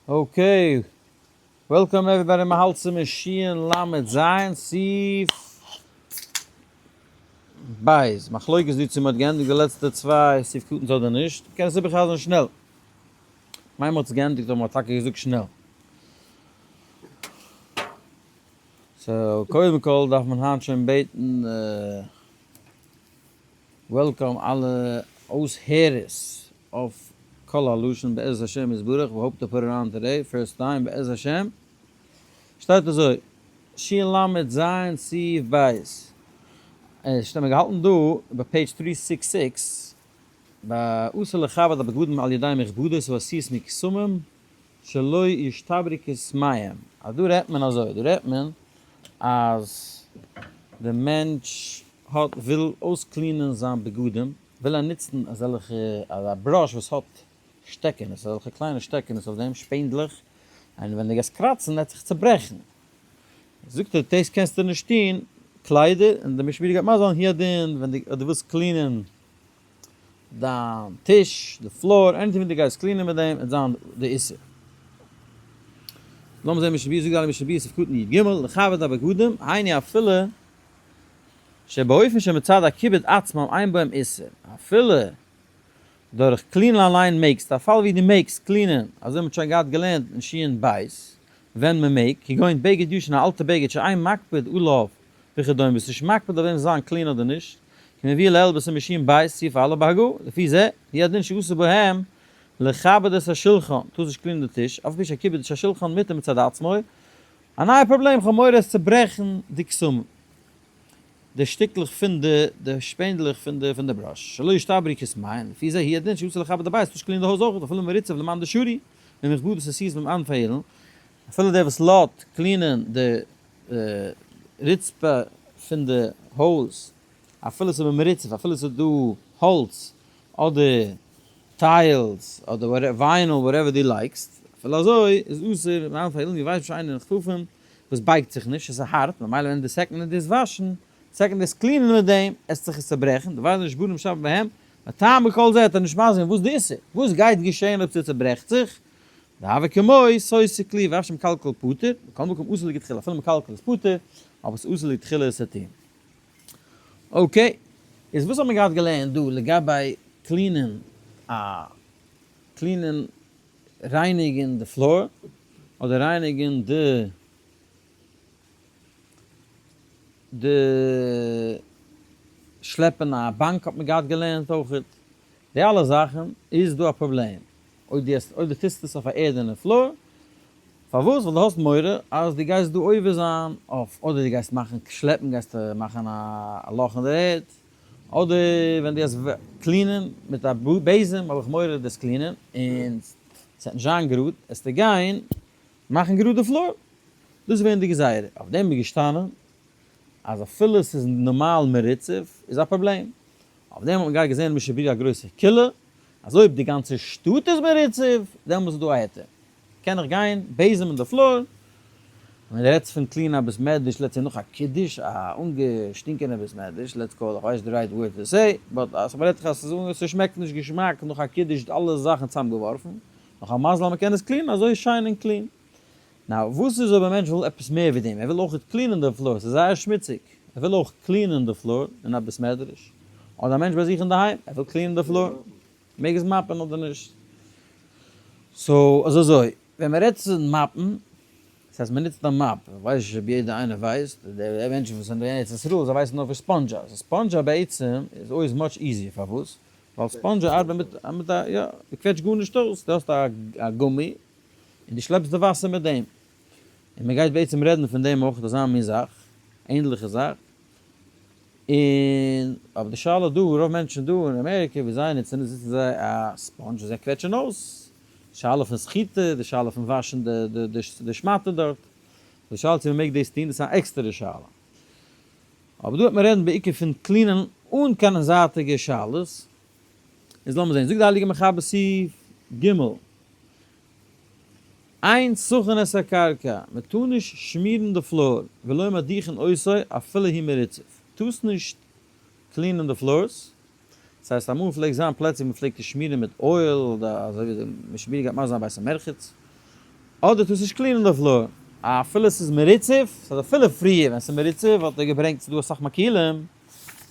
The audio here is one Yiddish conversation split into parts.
Okay, welcome everybody, מ'האלט צו שין למד זיין, סעיף בית. מחלוקת דא צו מ'האט געענדיגט די לעצטע צוויי סעיף קטן'ס אדער נישט. מ'קען עס איבערחזר'ן שנעל. מיין מ'האט עס געענדיגט אבער מ'האט טאקע געזאגט שנעל. So, קודם כל דארף מען היינט שוין בעטן welcome אלע אויסהערערס אויף קול הלשון בעזרת השם יתברך, we hope to put it on today, first time בעזרת השם. שטייט אזוי, שין למד זיין סעיף בית. עס שטייט מיר געהאלטן דא ביי page 366, ביי אסור לכבד הבגדים על ידי מכבדות ועשיות מקסמים שלא ישתברו כסמיהם. אז דא רעדט מען אזוי, דא רעדט מען אז די מענטש האט וויל אויס clean ען זיין בגדים, וויל ער נוצן אזעלכע אזא brush וואס האט שטעקענעס, אזעלכע קליינע שטעקענעס אויף דעם, שפענדלעך, און ווען דו גייסט קראצן וועט זיך צוברעכן. זאגט ער דאס קענסטו נישט טון, קליידער, און די משנה ברורה גייט מסביר זיין הוא הדין ווען דו ווילסט clean ען דיין טיש, די floor, anything וואס דו גייסט clean ען מיט דעם וועט זיין די איסור. לאמיר זען משנה ברורה, זאגט די הייליגע משנה ברורה סעיף קטן י ג, לכבד הבגדים, היינו אפילו שבאופן שמצד הכיבוד עצמם אין בהם איסור, אפילו דורך clean ען אליין מעגסטו, א פאל ווי דו מעגסט clean ען, אזוי מ'האט שוין געהאט געלערנט אין שיעור בית, ווען מ'מעג, כגון בגד ישן א אלטע בגד שאין מקפיד עליו וכדומה, ביסט נישט מקפיד אויף דעם זאל זיין clean אדער נישט, כמבואר לעיל בסימן שין בית סעיף א' בהגה, לפי זה, הוא הדין שאסור בהם לכבד את השולחן, טארסט נישט clean ען די טיש, אף על פי שהכיבוד שהשולחן מותר מצד עצמו, א נייע פראבלעם, כ'האב מורא עס צוברעכן די קסמים. די שטיקלעך פון די די שפענדלעך פון די פון די brush, שלא ישתברו כסמיהן, לפי זה הוא הדין שאסור לכבד הבית, נישט clean ען די הויז אויך, אפילו מרצף למאן דשרי, ממכבדות עשיות ממען פעילן, אפילו דער וואס לאט clean ען די רצפה פון די הויז, אפילו ס'איז במרצף, אפילו ס'איז דא האלץ אדער tiles אדער vinyl whatever דו לייגסט, אפילו אזוי איז אסור ממען פעילן, ווי ווייסט שאינן נכפפין, וואס בייגט זיך נישט, עס איז הארט, ממילא ווען די second דאס וואשן, second דאס clean ען מיט דעם, עס זיך עס צעברעכן, די ווייזן נישט בנים שבת בהם, וטעם בכל זה האט ער נישט מזין וואס די איסור, וואס גייט געשען אויב ס'צעברעכט זיך, והוה כמו סותר כלי ואף שמקלקל פטור, מכל מקום אסור לכתחילה, אפילו מקלקל איז פטור, אבער ס'איז אסור לכתחילה עס צו טון. Okay, איז וואס האט מען געהאט געלערנט דא לגבי clean ען א clean ען רייניגן די floor אדער רייניגן די די שלעפן א באנק האט מען געהאט געלערנט אויכעט די אלע זאכן איז דא א פראבלעם אויב דו האסט אויב דו טוסט עס אויף א ערדענע floor פארוואס ווייל דו האסט מורא אז דו גייסט דא עובר זיין אויף אדער דו גייסט מאכן שלעפן גייסטו מאכן א לאך אין דער ערד אדער ווען דו האסט clean ען מיט א בעזעם האב איך מורא דאס clean ען און ס'וועט נישט זיין גראד, עסטו גיין מאכן גראד די floor. דאס איז געווען די גזירה. אויף דעם איז געשטאנען אז אפילו ס'איז נארמאל מרצף איז א פראבלעם. אויף דעם האט מען געהאט געזען משנה ברורה א גרויסע קולא אז אויב די גאנצע שטאט איז מרצף דעמאלס איז דא א היתר. קען איך גיין בעזעם אין די floor. ווען דו רעדסט פון clean א בית מדרש let's say נאך א קידוש, א אנגעשטינקענע בית מדרש, let's call, איך ווייס נישט די right word to say, but אז מ'רעדט זיך אז ס'שמעקט נישט געשמאק נאך א קידוש אלע זאכן צוזאמגעווארפן, נאך א מזל אז מ'קען עס clean ען אזוי שיין און clean. Now וואס איז אויב א מענטש וויל עפעס מער ווי דעם, ער וויל אויך clean ען די floor, ס'איז זייער שמוציג, ער וויל אויך clean ען די floor אין א בית מדרש, אדער א מענטש ביי זיך אינדערהיים, ער וויל clean ען די floor, מעג עס mop ען אדער נישט? So אזוי אזוי, ווען מ'רעדט צו mop ן, דאס הייסט מ'נוצט א mop, איך ווייס נישט אויב יעדער איינער ווייסט, די מענטשן וואס זענען אין ארץ ישראל זיי ווייסן נאר פון ספאנדזשא, so ספאנדזשא בעצם איז always much easier, פארוואס? ווייל ספאנדזשא ארבעט מיט מיט א יא, דו קוועטשט גארנישט אויס, דו האסט א גומי און דו שלעפסט די וואסער מיט דעם, און מ'גייט בעצם רעדן פון דעם אויך אזא מין זאך, ענדליכע זאך, און אבער די שאלה דא, רוב מענטשן דא אין אמעריקע ווי זיי נוצן עס, נוצן זיי א sponge און זיי קוועטשן אויס, די שאלה פון סחיטה, די שאלה פון וואשן די שמאטע דארט, די שאלה צו מ'מעג דאס טון, דאס איז א עקסטערע שאלה. אבער דא וועט מען רעדן בעיקר פון clean ען אן קיין זייטיגע שאלות. איז לאמיר זען, זאגט די הייליגע מחבר סעיף ג', אין סכין את הקרקע, מען טאר נישט שמירן די floor, ולא מדיחין אותו אפילו הוא מרצף, טארסט נישט clean ען די floors, דאס הייסט אמאל פלעגט זיין פלעצער ווי מען פלעגט עס שמירן מיט oil אדער אזוי ווי די משנה ברורה גייט מסביר זיין בית המרחץ. אדער טארסט נישט clean ען די floor. אפילו ס'איז מרוצף, ס'איז אפילו פריער ווען ס'איז מרוצף האט ער געברענגט ס'איז דא אסאך מקילים,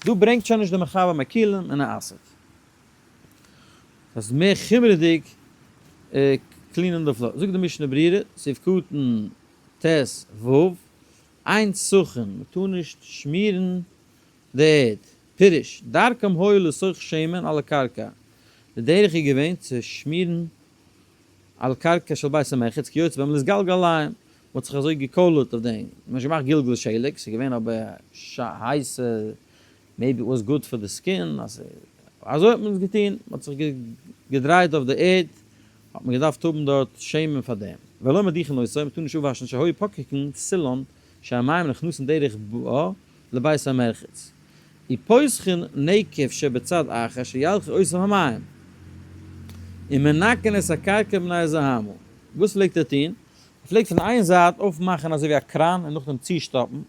דא ברענגט שוין נישט די מחבר מקילים און ער אסר'ט. ס'איז מער חומרה'דיג clean ען די floor. זאגט די משנה ברורה, סעיף קטן ט ו, אין סוכין, מ'טאר נישט שמירן די ערד. פירוש, דרכם היה לסוך שמן על הקרקע, די דרך איז געווען צו שמירן על קרקע של בית המרחץ כיוצא בהם להתגלגל עליהם, מ'האט זיך אזוי געקוילערט אויף דעם, מ'האט נישט געמאכט גלגול שלג, ס'איז געווען אבער הייסע, maybe was good for the skin, אזוי האט מען עס געטון, מ'האט זיך געדרייט אויף די ערד, האט מען געדארפט האבן דארט שמן פאר דעם. ולא מדיחין אותו, מ'טאר נישט אפוואשן שהיו פוקקין סילון שהמים נכנסין דרך בה לבית המרחץ. ופותחין נקב שבצד אחר שילכו אותם המים. ומנקין את הקרקע מפני זוהמה. וואס פלעגט ער טון? ער פלעגט פון איין זייט אויפמאכן אזוי ווי א קראן און נאכדעם צושטאפן.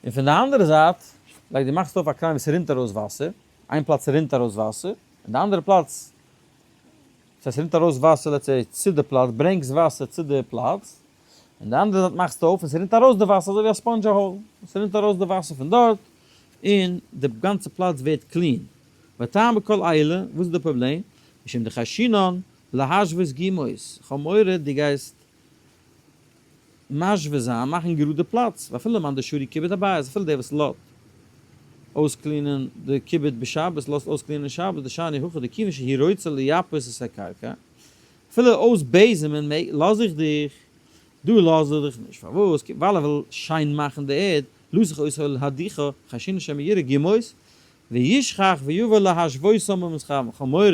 און פון די אנדערע זייט, like דו מאכסט אויף א קראן ווי ס'רינט ארויס וואסער, איין פלאץ רינט ארויס וואסער, און די אנדערע פלאץ, ס'הייסט ס'רינט ארויס וואסער let's say צו די פלאץ, ברענגסט וואסער צו די פלאץ, און די אנדערע זייט מאכסטו אויף און ס'רינט ארויס די וואסער אזוי ווי א sponge א hole, ס'רינט ארויס די וואסער פון דארט און די גאנצע פלאץ ווערט clean. וטעם בכל אלה, וואס איז די פראבלעם? משום דחיישינן להשוות גומות, כ'האב מורא דו גייסט משווה זיין, מאכן גראד די פלאץ, ואפילו מאן דשרי כיבוד הבית, אפילו דער וואס לאזט אויס clean ען די כיבוד בשבת, לאזט אויס clean ען שבת, דשאני הכא דכיוון שהוא רוצה לייפות את הקרקע, אפילו אויסבעזעמען מעג, לאז איך דיך, דא לאז איך דיך נישט, פארוואס? ווייל ער וויל שיין מאכן די ערד, לאז איך אויס להדיחה, חיישינן שמא יראה גומות, וישכח ויבא להשוותם במסחר, כ'האב מורא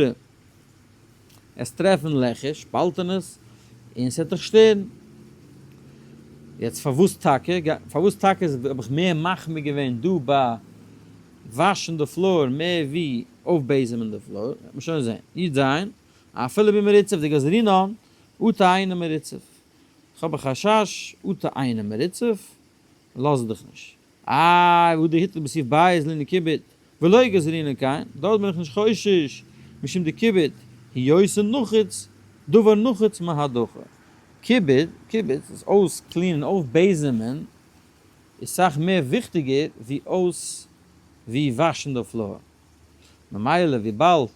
עס טרעפן לעכער, שפאלטענעס, און ס'וועט דיך שטערן. יעצט פארוואס טאקע? פארוואס טאקע האב איך מער מחמיר געווען דא ביי וואשן די floor מער ווי אויפבעזעמען די floor? וועט מען שוין זען. י ז, אפילו במרוצף דגזרינן, אטו אינו מרוצף. כ'האב א חשש, אטו אינו מרוצף, לאז דיך נישט. איי והא דהתיר בסעיף בית לענין כיבוד ולא גזרינן כן, דארט בין איך נישט חושש משום דכיבוד היות נחוץ דבר נחוץ מהדחה. כיבוד, כיבוד איז אויס clean ען אויפבעזעמען איז סאך מער וויכטיגער ווי אויס ווי וואשן די floor. ממילא וויבאלד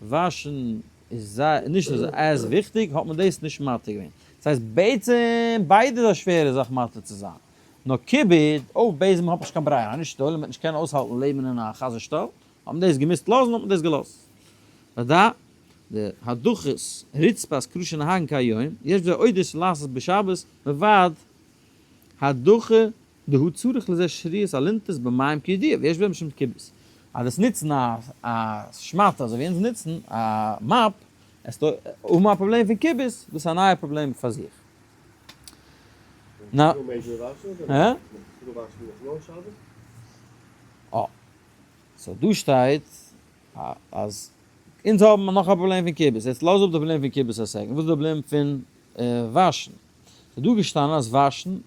וואשן איז נישט אזוי as וויכטיג האט מען דאס נישט מתיר געווען. דאס הייסט בעצם ביידע איז א שווערע זאך מתיר צו זיין. נאר כיבוד, אויף בעזעם האט מען נישט קיין ברירה, נישט די עולם וועט נישט קענען אויסהאלטן לעבן אין א חזיר שטאל, האט מען דאס געמוזט לאזן האט מען דאס געלאזט. ודע, די הדחת רצפת קרא שנהגן כהיום, יש בזה עודות לעשות בשבת, מלבד הדחה דהוא צריך לזה שריית אלונטית במים כידוע, ויש בזה משום כיבוס. אז דאס נוצן א שמאטע אזוי ווי אונז נוצן א mop, עסטו האבן א פראבלעם פון כיבוס, דאס איז א נייע פראבלעם פאר זיך. נא. הא? אה. so דא שטייט אז אונז האבן נאך א פראבלעם פון כיבוס. יעצט לאז אפ די פראבלעם פון כיבוס א second. וואס איז די פראבלעם פון וואשן? ס'איז דא געשטאנען אז וואשן,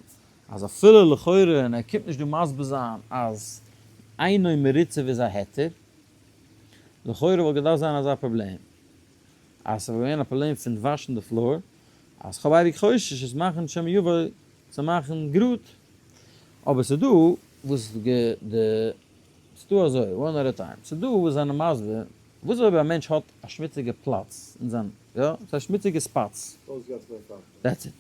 אז אפילו לכאורה, און ער קומט נישט דא מסביר זיין אז אינו מרוצף איז א היתר, לכאורה וואלט געדארפט זיין אזא פראבלעם, אז ס'וואלט געווען א פראבלעם פון וואשן די floor, אז כ'האב אייביג חושש עס מאכן שמא יבוא צו מאכן גראד, אבער ס'דא וואס די ס'דא אזוי, one at a time, ס'דא וואס זענען מסביר, וואס אויב א מענטש האט א שמוציגע פלאץ אין זיין, יא, ס'איז א שמוציגע spots, that's it,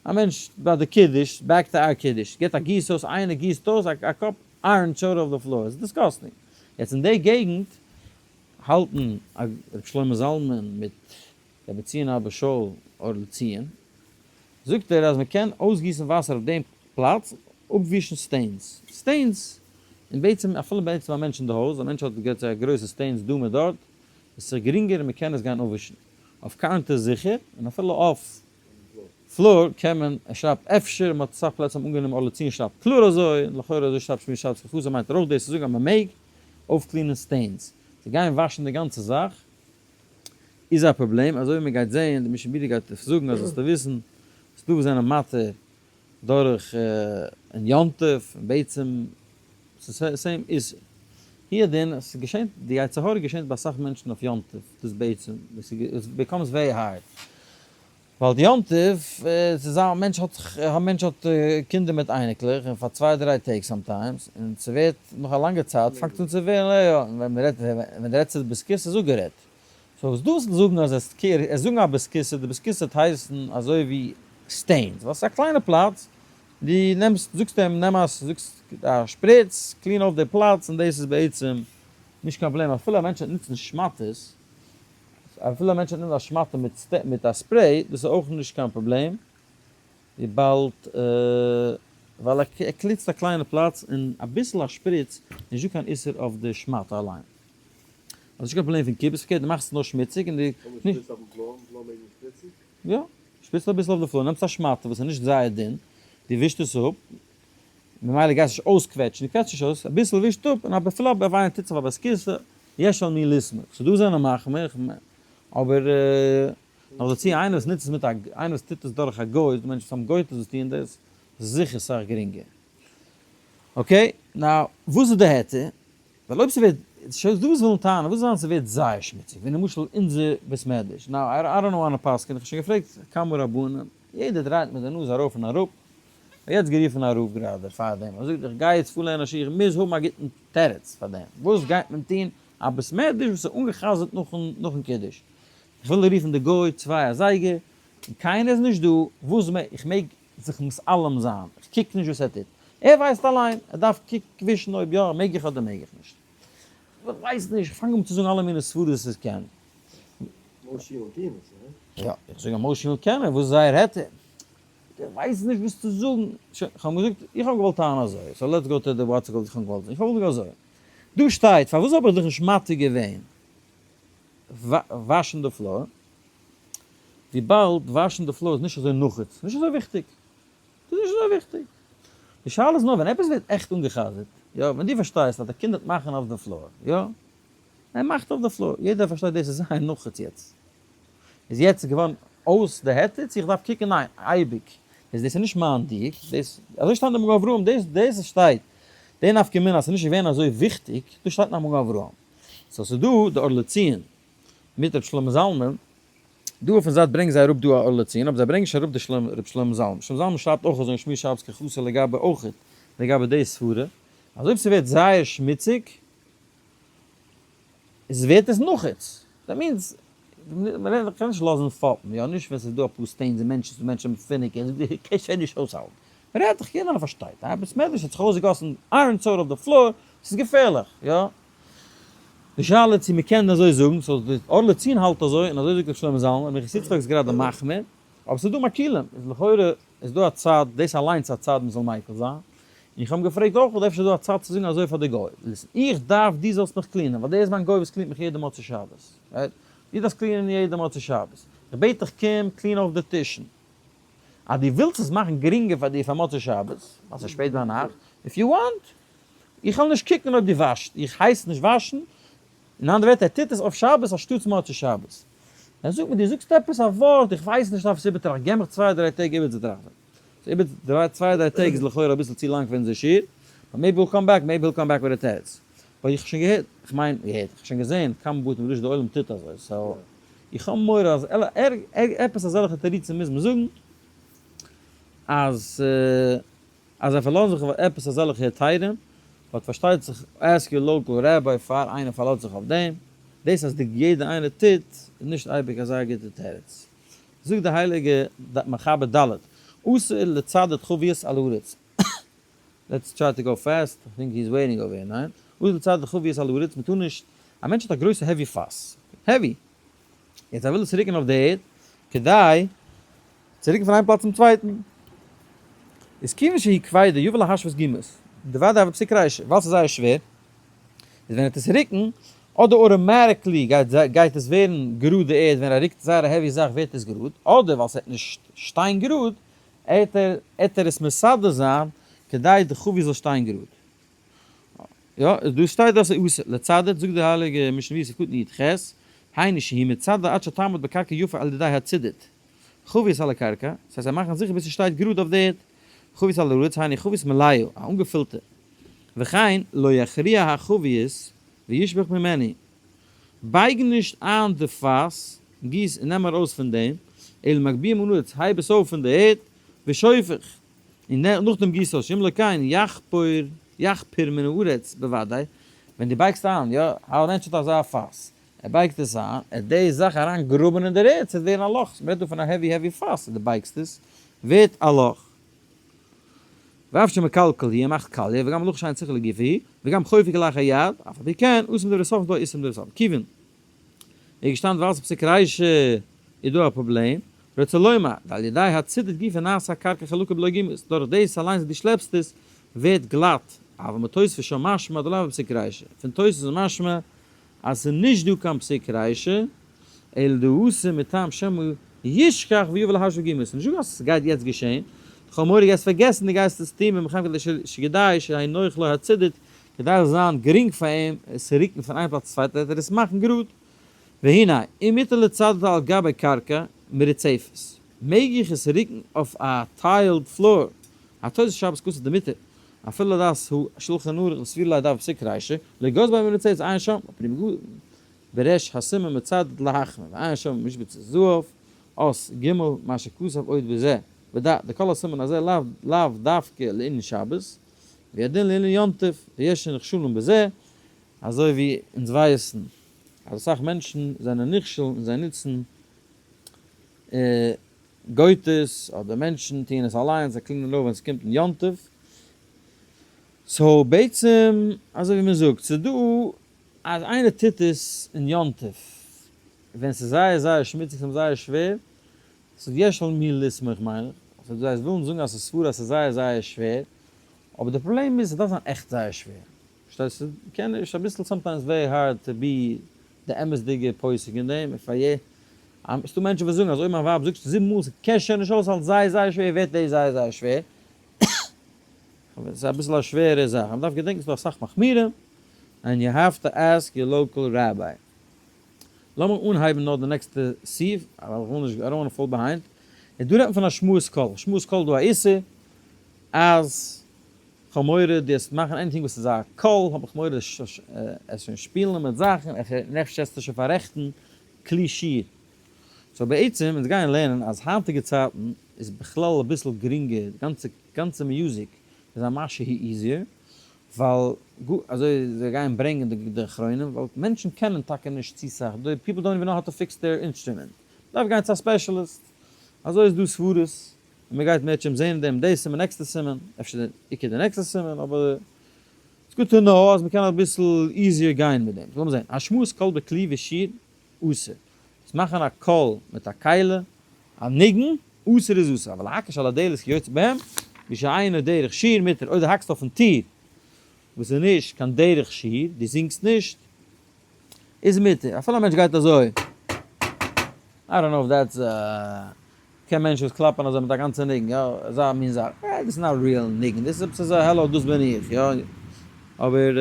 א מענטש ביי די קידוש, back to our קידוש, גיבט א גיס אויס, איינער גיסט אויס א cup orange soda אויף די floor, ס'איז disgusting, יעצט אין די געגנט האלטן ר' שלמה זלמן מיט רבי ציון אבא שאול אור לציון, זאגט ער אז מען קען אויסגיסן וואסער אויף דעם פלאץ, אפווישן stains, stains, און בעצם אפילו בעצם א מענטש אין די הויז, א מענטש האט געהאט א גרויסע stains דא מיט דארט, עס איז גרינגער און מען קען עס גיין אפווישן, אויף counter זיכער, און אפילו אויף floor קען מען, ער שרייבט אפשר, מען האט אסאך פלעצער האבן אנגענומען אור לציון שרייבט קלאר אזוי, און לכאורה אזוי שרייבט שמירת שבת כהלכתה מיינט ער אויך דאס צו זאגן אז מען מעג אויפ clean ען stains, צו גיין וואשן די גאנצע זאך איז א פראבלעם, אזוי ווי מען גייט זעהן, די משנה ברורה גייט עס זאגן אז זאלסטו וויסן, ס'דא וואס זענען מתיר דורך אין יום טוב, און בעצם ס'איז same איסור. הוא הדין, עס געשענט, די יצר הרע געשענט ביי אסאך מענטשן אויף יום טוב, דאס בעצם, it becomes very hard. ווייל די יום טוב, ס'איז א מענטש האט זיך, א מענטש האט קינדער מיט אייניקלעך, און פאר צוויי דריי טעג sometimes, און ס'ווערט נאך א לאנגע צייט פאנגט אן צו ווערן, יא יא, און ווען מ'רעדט, ווען די רעדסט איז בית הכסא איז אפגערעדט. so וואס דו ווילסט זאגן אז עס קעיר, עס זאגן א בית הכסא, די בית הכסא וועט הייסן אזוי ווי stains, ווייל ס'איז א קליינע פלאץ, דו נעמסט, זאגסט אים נעם א, זאגסט א שפריץ, clean אויף די פלאץ, און דאס איז בעצם נישט קיין פראבלעם, אפילו א מענטש וועט נוצן שמאטעס, אפילו א מענטש וועט נוצן א שמאטע מיט א spray, דאס איז אויך נישט קיין פראבלעם, וויבאלד ווייל ער קליצט א קליינע פלאץ און אביסל א שפריץ, נישט דא קיין איסור אויף די שמאטע אליין. האסט נישט קיין פראבלעם פון כיבוס, פארקערט דו מאכסט עס נאר שמוציג און דו. אויב מען שפריצט אויפן floor, אויפן floor מעג מען שפריצן? יא, שפריצט אביסל אויף די floor, נעמסט א שמאטע וואס איז נישט זייער דין, דו ווישט עס אפ, ממילא גייסט נישט אויסקוועטשן, דו קוועטשסט נישט אויס, אביסל ווישט אפ, און אפילו אויב איינער טוט זיך א בית הכסא, יש על מי לסמוך, ס'דא זענען מחמיר, אבער נאך דערצו איינער וואס נוצט עס מיט א, איינער וואס טוט עס דורך א גוי, ס'דא מענטשן וואס האבן גויטעס וואס טוען דאס, זיכער סאך גרינגער. okay, now, וואס איז די היתר? ווייל אויב ס'ווערט, שוין דא וואס ווילן טענה'ן, וואס זיין ס'ווערט זייער שמוציג, ווי למשל אונזער בית מדרש, now I don't wanna פסק'ען, איך האב שוין געפרעגט כמה רבנים, יעדער דרייט מיט די נאז ארויף און אראפ, כ'האב יעצט גערופן א רב גראדע פאר דעם, ער זאגט איך גיי יעצט פארלערנען א שיעור, איך מוז האבן א גוטן תירוץ פאר דעם, וואס גייט מען טון א בית מדרש וואס איז אנגע'חזר'ט נאכן קידוש, איך וויל רופן די גוי 2 אזייגער, און קיינער איז נישט דא, וואס מעג איך מעג זיך מתעלם זיין, איך קוק נישט וואס ער טוט, ער ווייסט אליין, ער דארף קוק ווישן אויב יא מעג איך אדער מעג איך נישט, איך ווייס נישט, איך פאנג אן צו זאגן אלע מיני סברות וואס איך קען. משה און טוען עס, הא? יא, איך זאג אז משה און קענען, וואס איז זייער היתר? איך ווייס נישט וואס צו זאגן, שוין, איך האב געזאגט, איך האב געוואלט טענה'ן אזוי, so let's go to the what's איך האב געוואלט זאגן, איך האב געוואלט זאגן אזוי, דא שטייט, פארוואס האב איך דיך נישט מתיר געווען וואשן די floor, וויבאלד וואשן די floor איז נישט אזוי נחוץ, נישט אזוי וויכטיג, ס'איז נישט אזוי וויכטיג. די שאלה איז נאר ווען עפעס ווערט עכט אנגע'חזר'ט, יא, ווען דו פארשטייסט אז די קינד וועט מאכן אויף די floor, יא, ער מאכט אויף די floor, יעדער פארשטייט דאס איז זייער נחוץ יעצט. איז יעצט געווארן אויס די היתר צו איך דארף קוקן? ניין, אייביג. איז דאס איז נישט מיין דיוק, דאס, אזוי שטייט אין מגן אברהם, דאס דאס שטייט, די נפקא מינה אז ס'איז נישט געווען אזוי וויכטיג, דאס שטייט אין מגן אברהם. so ס'איז דא די אור לציון מיט ר' שלמה זלמן, דא אויפן זייט ברענגן זיי אראפ דא א אור לציון, אבער זיי ברענגן נישט אראפ די ר' שלמה זלמן. שלמה זלמן שרייבט אויך אזוי אין שמירת שבת כהלכתו לגבי אויכעט לגבי די סברה, אז אויב ס'ווערט זייער שמוציג, איז ווערט עס נחוץ. that means, מען קען נישט לאזן פאפן, יא, נישט ווען ס'איז דא אפאר stains און מענטשן, ס'דא מענטשן מיט finicky, און זאגט דו קענסט שוין נישט אויסהאלטן. מען רעדט דאך, יעדער פארשטייט, א בית מדרש האט זיך אויסגעגאסן iron soda אויף די floor, ס'איז געפערליך, יא. די שאלה איז צו מען קען אזוי זאגן, so די אור לציון האלט אזוי, און אזוי זאגט ר' שלמה זלמן, און מנחת יצחק איז גראדע מחמיר, אבער ס'איז דא מקילים, איז לכאורה איז דא א צד, דאס אליינס א צד מען זאל מיקל זיין, און איך האב אים געפרעגט אויך אויב אפשר איז דא א צד צו זאגן אזוי פאר די גוי, listen, איך דארף דו זאלסט מיך clean ען, ווייל דער איז מיין גוי וואס clean ט מיך יעדע מוצאי שבת, right? דו דארפסט clean ען יעדע מוצאי שבת, איך בעט דיך קום clean אויף די טישן, אז דו ווילסט עס מאכן גרינגער פאר דיר פאר מוצאי שבת, ווייל ס'איז שפעט ביינאכט, if you want, איך וועל נישט קוקן אויב דו וואשסט, איך הייס נישט וואשן, אין אנדערע ווערטער ער טוט עס אויף שבת אנשטאטס מוצאי שבת. ער זאגט מיר דו זאגסט עפעס א ווארט, איך ווייס נישט דארף עס איבערטראכטן, געב מיך צוויי דריי טעג איבערצוטראכטן. so איבער צוויי דריי טעג איז לכאורה אביסל צו לאנג פאר אונזער שיעור, but maybe we'll come back, maybe he'll come back with a תירוץ. but איך האב שוין געהערט, איך מיין געהערט, איך האב שוין געזען כמה בתי מדרש די עולם טוט אזוי, so איך האב מורא אז עפעס אזעלכע תירוצים מוז מען זאגן, אז אז זיי פארלאזן זיך אויף עפעס אזעלכע היתרים, but פארשטייט זיך ask your local rabbi פאר איינער פארלאזט זיך אויף דעם, דאס אז די יעדער איינער טוט איז נישט אייביג אזא גוטע תירוץ. זאגט די הייליגע מחבר ד' אסור לצדד חביות על הארץ, let's try to go fast, I think he is waiting over here, ניין? אסור לצדד חביות על הארץ, מ'טאר נישט, א מענטש האט א גרויסע heavy פאס, heavy, יעצט ער וויל עס רוקן אויף די ערד, כדי צו רוקן פון איין פלאץ צום צווייטן, איז כיוון שהיא כבידה יבא להשוות גומות, דודאי אבער פסיק רישא, ווייל ס'איז זייער שווער, איז ווען ער וועט עס רוקן, אדער automatically גייט גייט עס ווערן גראד די ערד, ווען ער רוקט זייער א heavy זאך ווערט עס גראד, אדער ווייל ס'וועט נישט שטיין גראד, עט ער עט ער עס מסדר זיין כדי די חבית זאל שטיין גראד. יא, דא שטייט דאס איז אסור לצדד, זאגט די הייליגע משנה ויסף קטן י ח, היינו שהיא מצדד עד שתעמוד בקרקע יפה על ידי הצידוד, חבית על הקרקע, דאס הייסט זיי מאכן זיכער ביז ס'שטייט גראד אויף די ערד, חבית על הארץ, היינו חבית מלאה, א אנגעפילטע, וכן לא יכריע החבית וישפך ממנו, בייג נישט איין די פאס, גיס און נעם ארויס פון דעם, אלא מגביה מן הארץ, הייב עס אויף פון די ערד, ושופך, און נאכדעם גיס אויס, שאם לא כן יחפור יחפור מן הארץ בוודאי, ווען דו בייגסט איין, יא, א מענטש האט אזא פאס, ער בייגט עס איין, ער די זאך אריין גראבען אין דער ערד, ס'וועט ווערן א לאך, מ'רעדט דא פון א heavy heavy פאס, דו בייגסט עס, ווערט א לאך. ואף שמקלקל היא, ער מאכט קאליע, וגם מלאכה שאין צריכה לגופה היא, וגם חופר כלאחר יד, אף על פי כן, אסור מדברי סוף דא איסור מדברי סוף. כיוון איז געשטאנען דברת פסיק רישא איז דא א פראבלעם, רוצה לומר, ועל ידי הצידוד גופא נעשה הקרקע חלקה בלא גומות, דורך דאס אליינס וואס דו שלעפסט עס, ווערט גלאט, אבל מתוספות שם משמע דלאו בפסיק רישא, פון תוספות איז משמע אז ס'איז נישט דא קיין פסיק רישא, אלא דהתם מטעם שמא ישכח ויבא להשבית גומות, ס'איז נישט דא אז ס'גייט יעצט געשען, כ'האב מורא גייסט פארגעסן דו גייסט עס טון במחמ כדי שכדאי שיהא נוח לו הצידוד, כדי עס זאל זיין גרינג פאר אים עס צו רוקן פון איין פלאץ צו צווייטן וועט ער עס מאכן גראד. והנה, אם מותר לצדד על גבי קרקע מרצפת, מעג איך עס רוקן אויף א tiled floor, התוס' שבת כתב דמותר, אפילו לדעת הוא שלחן ערוך וסבירא ליה דהוה פסיק רישא, לא גזר ביה מרצפת עיין שם, ופרי מגדים בריש הסימן מצדד להחמיר, ועיין שם משבצות זהב, אות ג, מה שכתב עוד בזה, ודע, דכל הסימן הזה לאו לאו דווקא לענין שבת, והדין לענין יום טוב, ויש שנכשלין בזה, אזוי ווי אונז ווייסן אז אסאך מענטשן זענען נכשל און זיי נוצן גויטעס אדער מענטשן טוען עס אליינס, זיי clean ען אויף ווען ס'קומט אין יום טוב, so בעצם אזוי ווי מ'זאגט ס'איז דא אז איינער טוט עס אין יום טוב ווען ס'איז זייער זייער שמוציג ס'איז אים זייער שווער, ס'איז יש על מי לסמוך מיין איך, ס'איז זיי ווילן זאגן אז ס'איז סברה אז ס'איז זייער זייער שווער, אבער די פראבלעם איז ס'דארף זיין עכט זייער שווער, פארשטייסט? ס'קען נישט אביסל sometimes very hard to be די אמת'דיגע פוסק אין דעם, און פאר יע ס'דא מענטשן וואס זאגן אז אויב מיין ווייב זאגט זיבן מאל ס'קען שוין נישט אויסהאלטן זייער זייער שווער ווערט דאס זייער זייער שווער, ס'איז אביסל א שווערע זאך, מ'דארף געדענקן ס'דא אסאך מחמירים, and you have to ask your local rabbi. לאמיר אנהייבן נאר די נעקסטע סעיף, ווייל איך וויל נישט, I don't wanna fall behind. און דא רעדט מען פון השמעת קול, השמעת קול איז דא א איסור אז כ'האב מורא דו וועסט מאכן anything וואס איז א קול, האב איך מורא עס שוין שפילן מיט זאכן, אפשר וועסטו שוין פאררעכטן כלי שיר. so בעצם אונז גייען לערנען אז היינטיגע צייטן איז בכלל אביסל גרינגער, גאנצע גאנצע music איז א משהו easier, ווייל אזוי זיי גייען ברענגען די אחרונים, ווייל מענטשן קענען טאקע נישט צו סאך, די people don't even know how to fix their instrument, מ'דארף גיין צו א specialist, אזוי איז דא סברות, און מ'גייט מערטשעם זעהן דעם די סימן נעקסטע סימן, אפשר די עיקר די נעקסטע סימן, אבער it's good to know אז מ'קען אביסל easier גיין מיט דעם, לאמיר זעהן, השמעת קול בכלי ושיר אסור, דאס מאכן א קול מיט א כלי, א ניגון, אסור איז אסור, אבל להקיש על הדלת כיוצא בהם, ושאינו דרך שיר מותר, אויב דו האקסט אויפן טיר וואס איז נישט קיין דרך שיר, דו זינגסט נישט, איז מותר, אפילו א מענטש גייט אזוי, I don't know if that's קען מענטשן וואס קלאפן אזוי מיט א גאנצע ניגון, יא, אזא מין זאך, אה, דאס איז not real ניגון, דאס איז עפעס אזוי העלא דאס בין איך, יא, אבער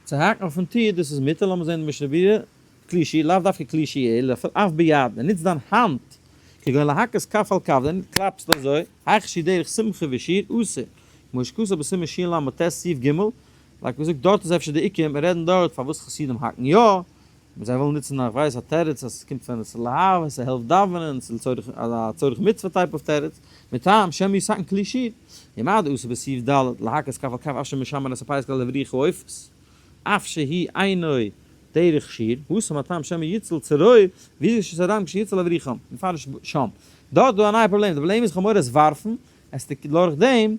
צו האקן אויפן טיר דאס איז מותר, לאמיר זען די משנה ברורה, כלי שיר, לאו דווקא כלי שיר, אלא אפילו אף ביד, דו נוצט דיין האנט, כגון להכות כף על כף, דו קלאפסט אזוי, היכי דרך שמחה ושיר, אסור, כמו שכתוב בסימן של"ט סעיף ג', like מ'זאגט דארט איז אפשר די עיקר, מיר רעדן דארט פארוואס חסידים האקן יא, זיי ווילן נוצן איך ווייס א תירוץ אז ס'קומט פון התלהבות, ס'העלפט דאווענען, ס'איז לצורך א צורך מצוה type of תירוץ, מטעם שמא יתקן כלי שיר, ומה דאסור בסעיף ד' להכות כף על כף אף שמשמר את הפירות כדי להבריח העופות, אף שהיא אינו דרך שיר, התם הטעם שמא יציל צרור, ויזכור שסדם כשיציל להבריחם, מפרש שם. דארט איז דא א נייע פראבלעם, די פראבלעם איז כ'האב מורא עס ווארפן, עס דורך דעם,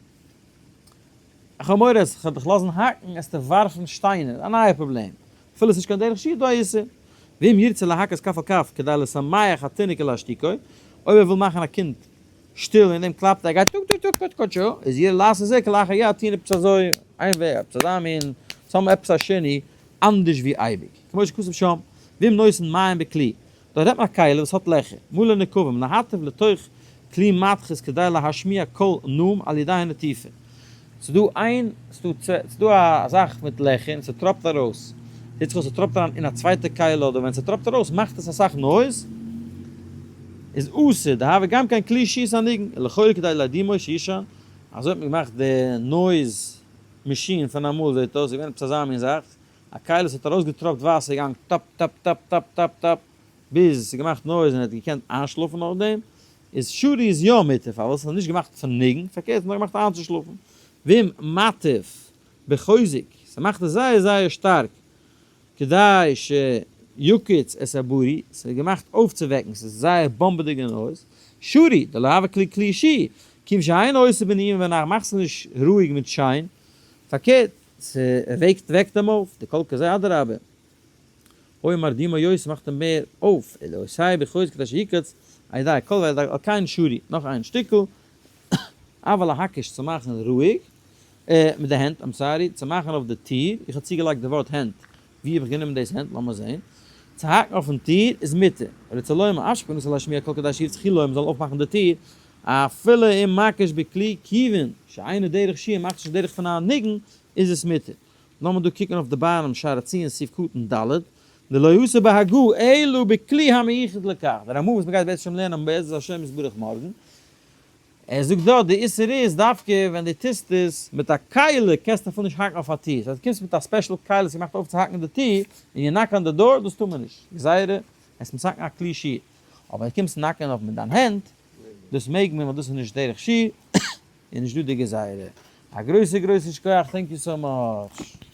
כ'האב מורא אז כ'וועל דיך לאזן האקן, עסטו ווארפן שטיינער, א נייע פראבלעם. אפילו ס'נישט קיין דרך שיר דא א איסור. ואם ירצה להכות כף על כף כדי לשמח התינוק ולהשתיקו, אויב ער וויל מאכן א קינד שטיל און דעם קלאפט ער גייט טוק טוק טוק טוק טוק טשו, איז יראה לעשות זה כלאחר יד טוהן עפעס אזוי, איין וועג, עפעס אזא מין, some עפעס א שני, אנדערש ווי אייביג. כמו שכתוב שם, ואם נותן מים בכלי, דארט רעדט מען א כלי וואס האט לעכער, מלא נקבים, להטיף לתוך כלי מתכות כדי להשמיע קול נעים על ידי הנטיפה. ס'דא איין, ס'דא א זאך מיט לעכער און ס'טראפט ארויס, זעט זיך אויס ס'טראפט אריין אין א צווייטע כלי אדער ווען ס'טראפט ארויס מאכט עס אסאך noise, איז אסור, דהוה גם כן כלי שיר הניגון, ולכאורה כדי להרדימו שישן, אזוי האט מען געמאכט די noise machine פון אמאל זעט אויס, ס'איז געווען עפעס אזא מין זאך, א כלי וואס האט ארויסגעטראפט וואסער געגאנגען טאפ טאפ טאפ טאפ טאפ טאפ. ביז עס איז געמאכט noise און ער האט געקענט איינשלאפן נאכדעם, איז שרי איז יא מותר, פארוואס? עס איז נישט געמאכט פון ניגון, פארקערט עס איז נאר געמאכט איינצושלאפן. ואם מטיף בחוזק, ס'מאכט עס זייער זייער שטארק, כדי שיקיץ את הברי, ס'איז געמאכט אויפצווועקן, ס'איז זייער באמבעדיגע noise, שרי, דלא הוה כלי כלי שיר, כיוון שאין עושה בנעימה ובנחת, מאכט עס נישט רואיג מיט שיין, פארקערט, ס'וועקט וועקט אים אויף, די קול כזה אדרבה, אוי מרדימו יוסף מאכט אים מער אויף, אלא עושה בחוזק כדי שיקץ, על ידי הקול ועל ידי על כן שרי, נאך איין שטיקל, אבל להקיש צו מאכן רואיג, מיט די הענט, I'm sorry, צו מאכן אויף די טיר, איך האב צוגעלייגט די ווארט הענט, ווי האב איך גענומען דאס הענט, לאמיר זעהן, צו האקן אויפן טיר איז מותר, רוצה לומר, אף שכוונתו להשמיע קול כדי שיפתחו לו, מ'זאל אויפמאכן די טיר, אפילו אם מקיש בכלי כיוון שאינו דרך שיר מאכט נישט דרך פון א ניגון, איז עס מותר. לאמיר דא קוקן אויף די בארעם שער הציון סעיף קטן ד', דלא עשה בהגה אלא בכלי המיוחד לכך, דער רמא וואס מ'גייט בעז ה לערנען בעזרת השם יתברך מארגן, ער זאגט דארט די איסור איז דווקא ווען דו טוסט עס מיט א כלי קענסטו אפילו נישט האקן אויף א טיר, ס'הייסט דו קומסט מיט א special כלי וואס איז געמאכט אויפצוהאקן די טיר און you knock on the door דאס טאר מען נישט, גזירה, עס מוז האקן א כלי שיר, אבער דו קומסט knock ען אויף מיט דיין הענט דאס מעג מען ווייל דאס איז נישט דרך שיר און נישט דא די גזירה. א גרויסע גרויסע שכוח thank you so much.